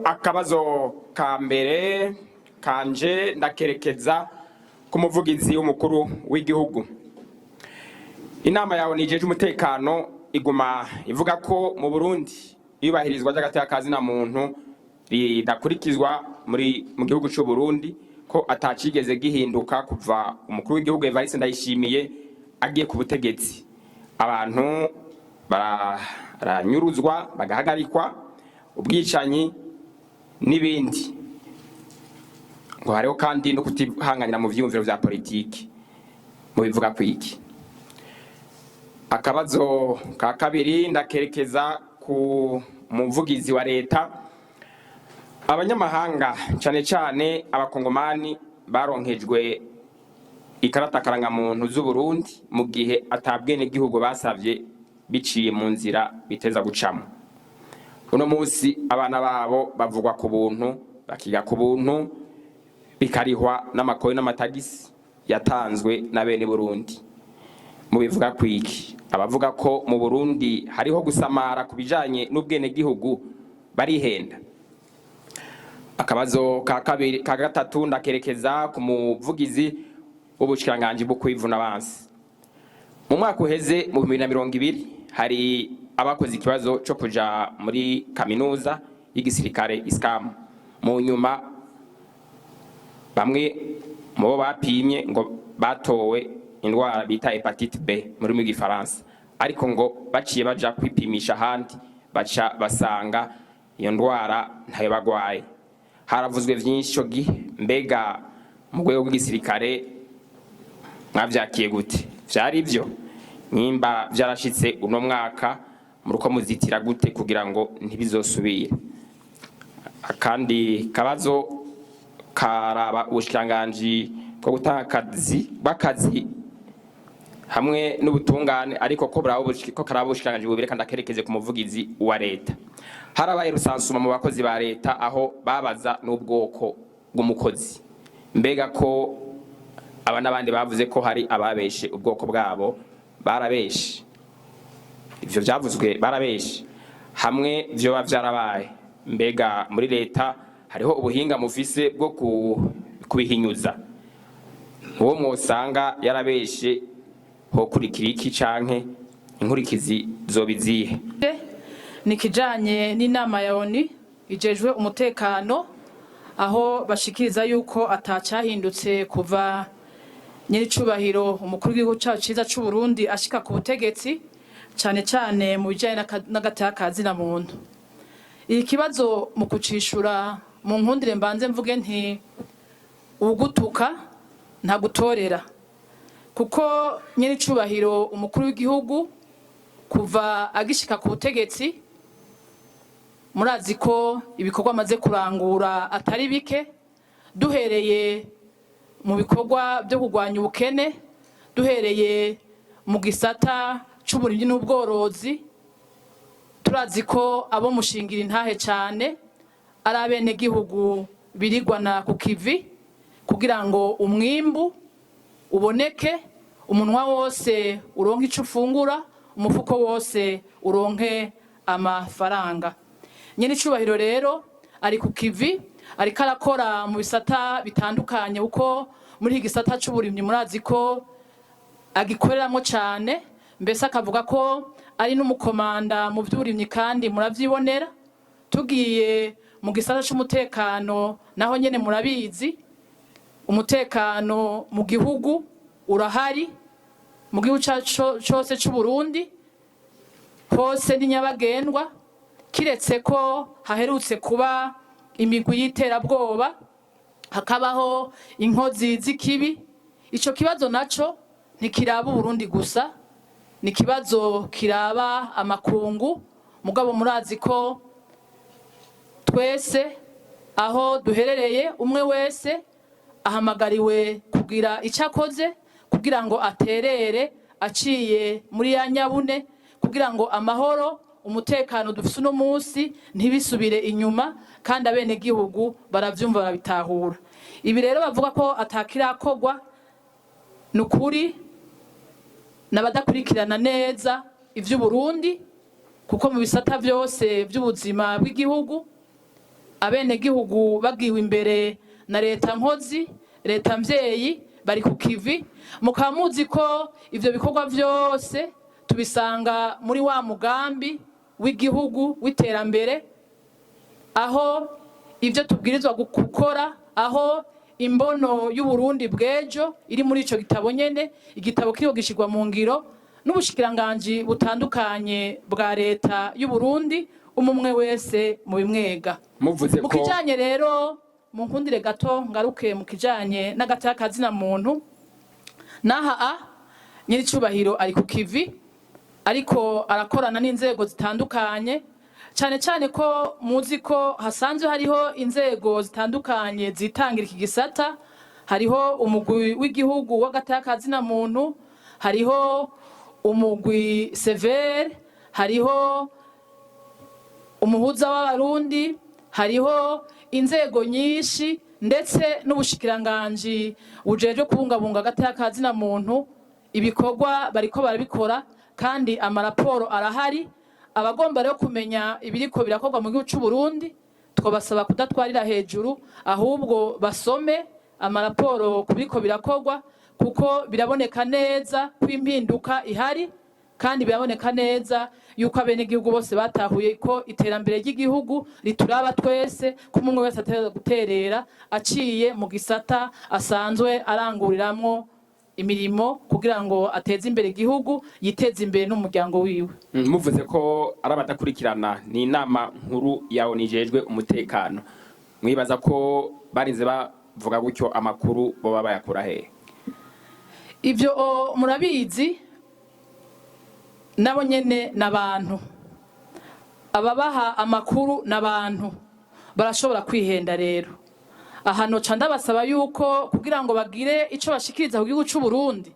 Akabazo ka mbere kanje ndakerekeza ku muvugizi w'umukuru w'igihugu. Inama yawe nijeje umutekano iguma ivuga ko mu Burundi iyubahirizwa ry'agateka ka zina muntu ridakurikizwa muri mu gihugu c'u Burundi, ko atacigeze gihinduka kuva umukuru w'igihugu Evariste Ndayishimiye agiye ku butegetsi. Abantu baranyuruzwa, bagahagarikwa, ubwicanyi n'ibindi. Ngo hariho kandi no kutihanganira mu vyiyumviro vya politiki. Mubivuga kwiki? Akabazo ka kabiri ndakerekeza ku muvugizi wa leta. Abanyamahanga, cane cane abakongomani, baronkejwe ikarata karangamuntu z'Uburundi mu gihe atabwenegihugu basavye, biciye mu nzira biteza gucamo. Uno munsi abana babo bavugwa ku buntu, bakiga ku buntu, bikarihwa n'amakori n'amatagisi yatanzwe na bene Burundi. Mubivuga kwiki? Abavuga ko mu Burundi hariho gusamara ku bijanye n'ubwenegihugu barihenda. Akabazo ka kabiri, ka gatatu ndakerekeza ku muvugizi w'ubushikiranganji bwo kwivuna abansi. Mu mwaka uheze, mu 2020, hari abakoze ikibazo co kuja muri kaminuza y'igisirikare ISCAM. Mu nyuma bamwe mu bo bapimye ngo batowe indwara bita hépatite B mu rurimi rw'igifaransa, ariko ngo baciye baja kwipimisha ahandi, baca basanga iyo ndwara ntayo bagwaye. Haravuzwe vyinshi ico gihe. Mbega mu rwego rw'igisirikare mwavyakiye gute? Vyari vyo? Nimba vyarashitse uno mwaka, muruko muzitira gute kugira ngo ntibizosubire? Akandi kabazo karaba ubushikiranganji bwo gutanga akazi, bw'akazi hamwe n'ubutungane, ariko ko buraba ko karaba ubushikiranganji bubiri, kandi akerekeze ku muvugizi wa leta. Harabaye recensement mu bakozi ba leta, aho babaza n'ubwoko bw'umukozi. Mbega ko aba n'abandi bavuze ko hari ababeshe ubwoko bwabo, barabeshe? Ivyo vyavuzwe, barabeshe? Hamwe vyoba vyarabaye, mbega muri leta hariho ubuhinga mufise bwo kubihinyuza? Uwo mwosanga yarabeshe, hokurikira iki, canke inkurikizi zoba izihe? Ni ikijanye n'inama ya ONU ijejwe umutekano, aho bashikiriza yuko atacyahindutse kuva nyiricubahiro umukuru w'igihugu cacu ciza c'u Burundi ashika ku butegetsi, cane cane mu bijanye n'agateka ka zina muntu. Iki kibazo mu kucishura, mu nkundire mbanze mvuge nti ugutuka ntagutorera, kuko nyiricubahiro umukuru w'igihugu kuva agishika ku butegetsi, murazi ko ibikorwa amaze kurangura atari bike, duhereye mu bikorwa byo kurwanya ubukene, duhereye mu gisata c'uburimyi n'ubworozi. Turazi ko abo mushingira intahe cane ari abenegihugu birigwana ku kivi kugira ngo umwimbu uboneke, umunwa wose uronke ico ufungura, umufuko wose uronke amafaranga. Nyene icubahiro rero ari ku kivi, ariko arakora mu bisata bitandukanye, kuko muri iki gisata c'uburimyi murazi ko agikoreramwo cane, mbese akavuga ko ari n'umukomanda mu vy'uburimyi, kandi muravyibonera. Tugiye mu gisata c'umutekano, naho nyene murabizi, umutekano mu gihugu urahari, mu gihugu cacu cose c'u Burundi hose ni nyabagendwa, kiretse ko haherutse kuba imigwi y'iterabwoba, hakabaho inkozi z'ikibi. Ico kibazo naco ntikiraba Uburundi gusa, ni ikibazo kiraba amakungu. Mugabo murazi ko twese aho duherereye, umwe wese ahamagariwe kugira icyo akoze kugira ngo aterere aciye muri ya nyabune, kugira ngo amahoro, umutekano dufise uno munsi ntibisubire inyuma. Kandi abenegihugu baravyumva, barabitahura. Ibi rero bavuga ko atakirakorwa, ni ukuri n'abadakurikirana neza ivy'Uburundi, kuko mu bisata vyose vy'ubuzima bw'igihugu Abenegihugu bagiwe imbere na leta nkozi, leta mvyeyi, bari ku kivi. Mukaba muzi ko ivyo bikorwa vyose tubisanga muri wa mugambi w'igihugu w'iterambere, aho ibyo tubwirizwa gukora, aho imbono y'Uburundi bw'ejo iri muri ico gitabo nyene, igitabo kiriko gishirwa mu ngiro n'ubushikiranganji butandukanye bwa leta y'Uburundi, umumwe wese mu bimwega. Muvuze Mu ko kijanye rero, mu nkundire gato ngaruke mu kijanye n'agateka kazina muntu, n'aha a nyiricubahiro ari ku kivi, ariko arakorana n'inzego zitandukanye, cyane cyane ko muzi ko hasanzwe hariho inzego zitandukanye zitangira iki gisata. Hariho umugwi w'igihugu w'agateka kazina muntu, hariho umugwi CVR, hariho umuhuza w'Abarundi, hariho inzego nyinshi, ndetse n'ubushikiranganji bujejwe kubungabunga agateka kazina muntu. Ibikorwa bariko barabikora kandi amaraporo arahari. Abagomba rero kumenya ibiriko birakorwa mu gihugu c'u Burundi, twabasaba kudatwarira hejuru, ahubwo basome amaraporo ku biriko birakorwa, kuko biraboneka neza ko impinduka ihari, kandi biraboneka neza yuko abenegihugu bose batahuye ko iterambere ry'igihugu rituraba twese, ko umwe wese ategerezwa guterera aciye mu gisata asanzwe aranguriramwo imirimo kugira ngo ateze imbere igihugu, yiteze imbere n'umuryango wiwe. Muvuze ko ari abadakurikirana, ni inama nkuru ya ONU ijejwe umutekano. Mwibaza ko barinze bavuga gutyo, amakuru boba bayakura hehe? Ivyo murabizi, nabo nyene n'abantu, ababaha amakuru n'abantu barashobora kwihenda. Rero aha noca ndabasaba yuko kugira ngo bagire ico bashikiriza ku gihugu c'u Burundi,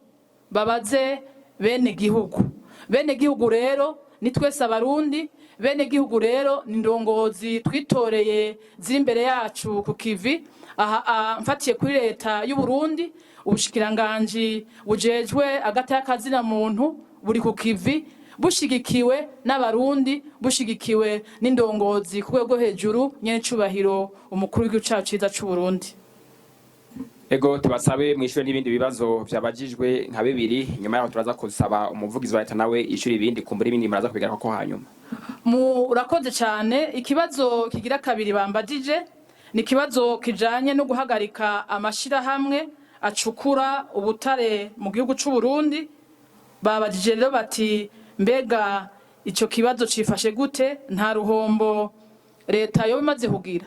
babaze bene gihugu. Bene gihugu rero ni twese Abarundi. Bene gihugu rero ni ndongozi twitoreye ziri imbere yacu ku kivi. Aha mfatiye kuri leta y'u Burundi, ubushikiranganji bujejwe agateka kazina muntu buri ku kivi, bushigikiwe n'Abarundi, bushigikiwe n'indongozi ku rwego hejuru, nyenecubahiro umukuru w'igihugu cacu ciza c'u Burundi. Ego, tubasabe mwishure n'ibindi bibazo vyabajijwe nka bibiri. Nyuma yaho turaza kusaba umuvugizi wa leta nawe yishure ibindi, kumbura ibindi muraza kubigaruka ko hanyuma. Murakoze cyane. Ikibazo kigira kabiri bambajije ni ikibazo kijanye no guhagarika amashirahamwe acukura ubutare mu gihugu c'u Burundi. Babajije rero bati: "Mbega ico kibazo cifashe gute? Nta ruhombo leta yoba imaze kugira?"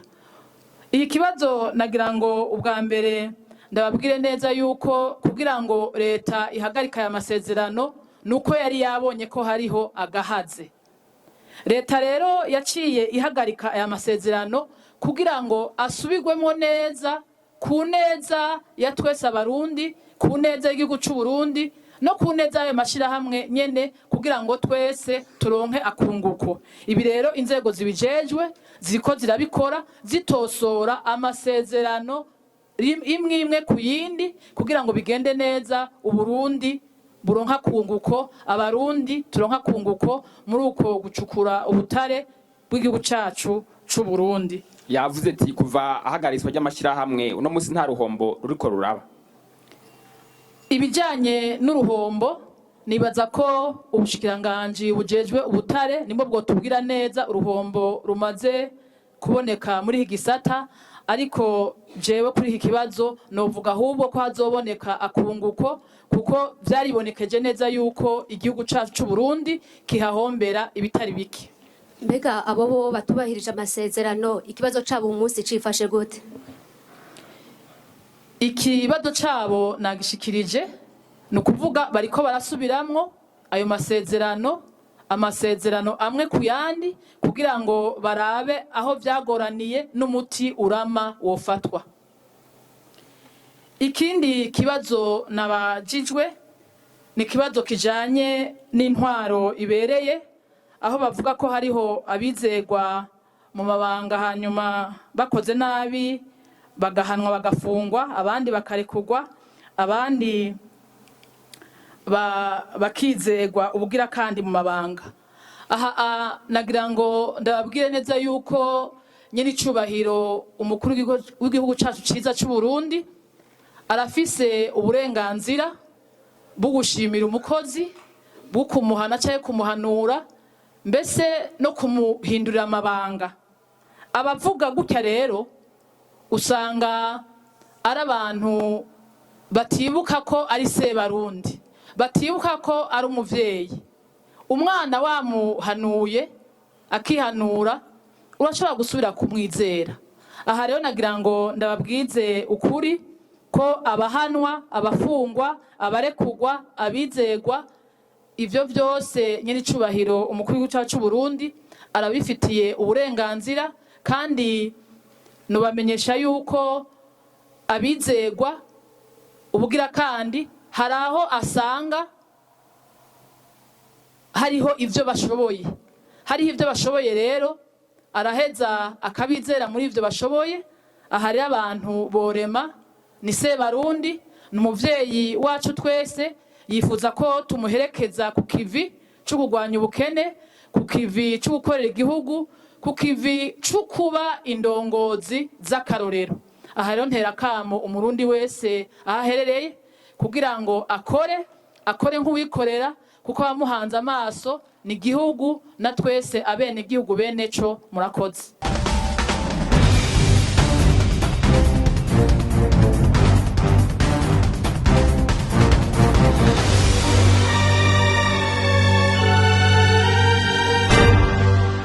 Iki kibazo nagira ngo ubwa mbere ndababwire neza yuko kugira ngo leta ihagarike aya masezerano nuko yari yabonye ko hariho agahaze. Leta rero yaciye ihagarika aya masezerano kugira ngo asubirwemo neza, ku neza ya twese Abarundi, ku neza y'igihugu c'u Burundi, no ku neza y'ayo mashirahamwe nyene, kugira ngo twese turonke akunguko. Ibi rero inzego zibijejwe ziriko zirabikora, zitosora amasezerano imwe imwe ku yindi, kugira ngo bigende neza, Uburundi buronka kunguko, Abarundi turonka kunguko muri uko gucukura ubutare bw'igihugu cacu c'u Burundi. Yavuze ati kuva ahagaritswa ry'amashyirahamwe uno munsi nta ruhombo ruriko ruraba. Ibijanye n'uruhombo, nibaza ko ubushikiranganji bujejwe ubutare nibwo bwotubwira neza uruhombo rumaze kuboneka muri iki gisata, ariko jewe kuri iki kibazo novuga ahubwo ko hazoboneka akunguko, kuko vyaribonekeje neza yuko igihugu cacu c'u Burundi kihahombera ibitari bike. Mbega abo bo batubahirije amasezerano, ikibazo cabo umunsi cifashe gute? Ikibazo cabo nagishikirije, ni ukuvuga bariko barasubiramwo ayo masezerano, amasezerano amwe ku yandi, kugira ngo barabe aho vyagoraniye n'umuti urama wofatwa. Ikindi kibazo nabajijwe ni ikibazo kijanye n'intwaro ibereye, aho bavuga ko hariho abizegwa mu mabanga, hanyuma bakoze nabi bagahanwa, bagafungwa, abandi bakarekurwa, abandi bakizegwa ubugira kandi mu mabanga. Aha nagira ngo ndababwire neza yuko Nyenicubahiro umukuru w'igihugu cacu ciza c'u Burundi arafise uburenganzira bwo gushimira umukozi, bwo kumuhana canke kumuhanura, mbese no kumuhindurira amabanga. Abavuga gutya rero usanga ari abantu batibuka ko ari Sebarundi, batibuka ko ari umuvyeyi. Umwana wamuhanuye akihanura, urashobora gusubira kumwizera. Aha rero nagira ngo ndababwize ukuri ko abahanwa, abafungwa, abarekugwa, abizegwa, ivyo vyose nyenicubahiro umukuru w'igihugu cacu Burundi arabifitiye uburenganzira. Kandi nubamenyesha yuko abizegwa ubugira kandi hari aho asanga hariho ivyo bashoboye, hariho ivyo bashoboye, rero araheza akabizera muri ivyo bashoboye. Aha rero abantu borema, ni Sebarundi, ni umuvyeyi wacu twese, yifuza ko tumuherekeza ku kivi co kurwanya ubukene, ku kivi co gukorera igihugu, ku kivi co kuba indongozi z'akarorero. Aha rero ntera akamo umurundi wese aho aherereye kugira ngo akore, akore nk'uwikorera, kuko abamuhanze amaso ni igihugu na twese abene igihugu bene co. Murakoze.